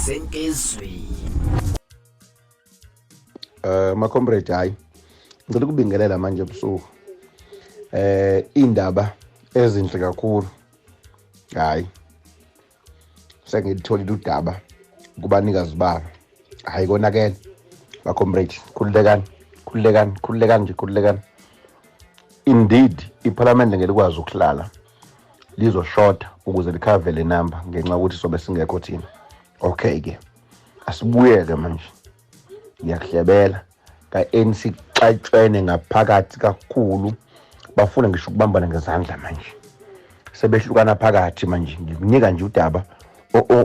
Senkezweni. Ma comrade, hayi, ngicela ukubingelela manje ebusuku. Indaba ezinhle kakhulu. Hayi, sengilitholile udaba kubanikazi balo. Hayi, konakele ma comrade, khululekani, khululekani, khululekani nje, khululekani. Indeed, iParliament ngeke likwazi ukuhlala, lizoshoda ukuze likhave le number ngenxa yokuthi sobe singekho thina. Okay ke, asibuyeke manje. Ngiyakuhlebela, ka-ANC kuxatshwene ngaphakathi kakhulu, bafuna ngisho ukubambana ngezandla manje, sebehlukana phakathi manje. Ngikunika nje udaba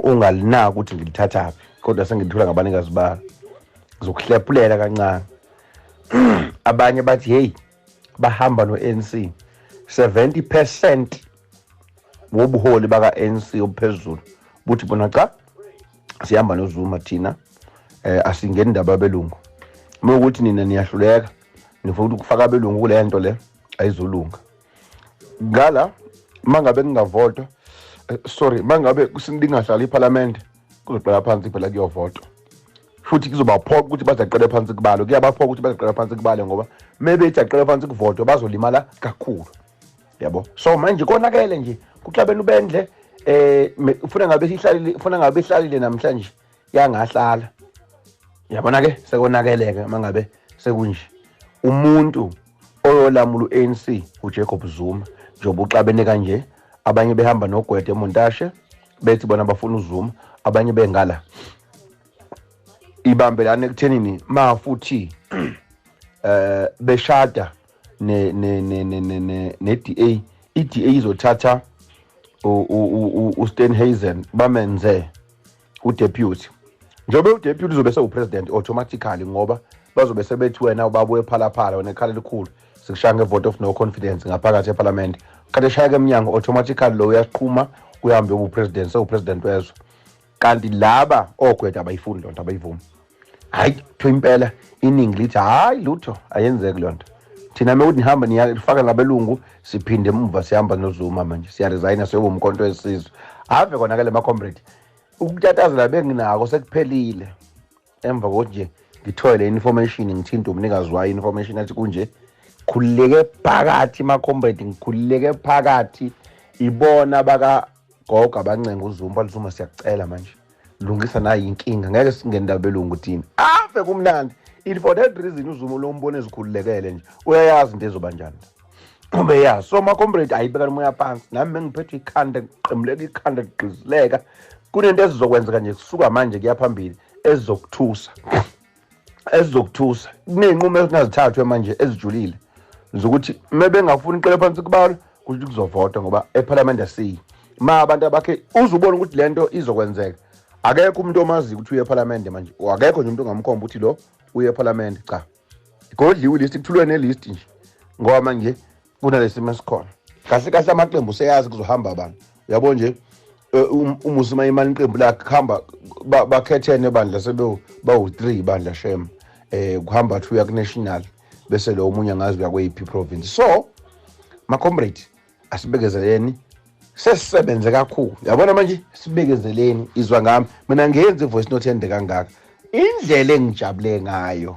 ongalinaki ukuthi ngilithathaphi, kodwa sengilithola ngabanikazi balo. Ngizokuhlephulela kancane. Abanye bathi, hey, bahamba no-ANC. 70% wobuholi baka-ANC obuphezulu buthi bona cha, sihamba noZuma thina, asingeni indaba abelungu. Uma ukuthi nina niyahluleka, nifuna ukufaka abelungu kule nto le, ayizulunga. Ngala mangabe kungavotwa, sorry, mangabe lingahlala iParliament, kuzoqala phansi phela kuyovotwa futhi. Kuzobaphoqa ukuthi bazaqele phansi kubalo, kuyabaphoqa ukuthi bazaqele phansi kubalo, ngoba mebethi aqele phansi kuvotwa bazolimala kakhulu, yabo. So manje konakele nje, kuxabene ubendle. Ufuna ngabe ihlalile, ufuna ngabe ihlalile namhlanje, yangahlala, yabona ke, sekonakeleke. Mangabe sekunje, umuntu oyolamula uANC uJacob Zuma, njengoba uxabene kanje, abanye behamba noGwede Montashe, bethi bona bafuna uZuma, abanye bengala ibambelana ekuthenini ma futhi beshada ne ne ne ne ne ne ne DA. I-DA izothatha uSteenhuisen bamenze udeputy, njengoba udeputy uzobe sewupresident automatically, ngoba bazobe sebethi wena ubabuye phalaphala, wena ekhala elikhulu, sikushaya nge-vote of no confidence ngaphakathi ephalamende. Kade eshayeka emnyango, automatically lo uyaqhuma, uhambe ubupresident, sewupresident wezwe. Kanti laba ogweda abayifuni lonto, abayivumi. Hayi, kuthiwa impela iningi lithi hayi, lutho, ayenzeki loo nto. Thina mekuthi nihamba niyafaka nabelungu, siphinde emuva, sihamba noZuma manje, siyaresigna, siyoba umkhonto wesizwe. Ave konakele ma-comrade, ukutatazela benginako sekuphelile emva kokuthi nje ngithole le information, ngithinte umnikazi wayo information, athi kunje. Khululeke phakathi ma-comrade, ngikhululeke phakathi. Ibona bakagogo abancenga uZuma, bathi, "Zuma, siyakucela manje, lungisa nayi inkinga, ngeke singene ndaba belungu thina." Ave kumnandi. It for that reason uZuma lo mbona ezikhululekele nje, uyayazi into ezoba njani, ubeyazi. So ma-comrade, ayibekani umoya phansi. Nami bengiphethwe ikhanda, ngiqemuleka ikhanda, kugqizileka. Kunento ezizokwenzeka nje kusuka manje kuya phambili ezizokuthusa, ezizokuthusa. Kuney'nqumo ezingazithathwe manje ezijulile zokuthi uma bengafuni iqele phansi kubalwa, kusho ukuthi kuzovotwa, ngoba ephalamende asiyi ma abantu abakhe. Uze ubone ukuthi le nto izokwenzeka, akekho umuntu omaziyo ukuthi uye ephalamende manje, akekho nje umuntu ongamkhomba ukuthi lo uye ephalamende. Cha, godliwe ilist, kuthulwe nelist nje, ngoba manje kunalesimo esikhona. Kahle kahle amaqembu seyazi kuzohamba abantu, uyabo nje. UMmusi Maimane, iqembu lakhe kuhamba bakhethene bandla, sebe bawu-3 bandla, shem. Kuhamba two uya ku-national, bese lo omunye angazi uya kweyiphi province. So ma-comrade, asibekezeleni, sesisebenze kakhulu, yabona. Manje sibekezeleni, izwa ngami mina, ngiyenze i-voice note ende kangaka. Indlela engijabule ngayo,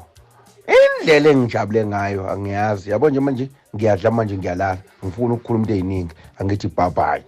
indlela engijabule ngayo, angiyazi, yabo nje. Manje ngiyadla, manje ngiyalala, ngifuna ukukhuluma into ey'ningi. Angithi bye bye.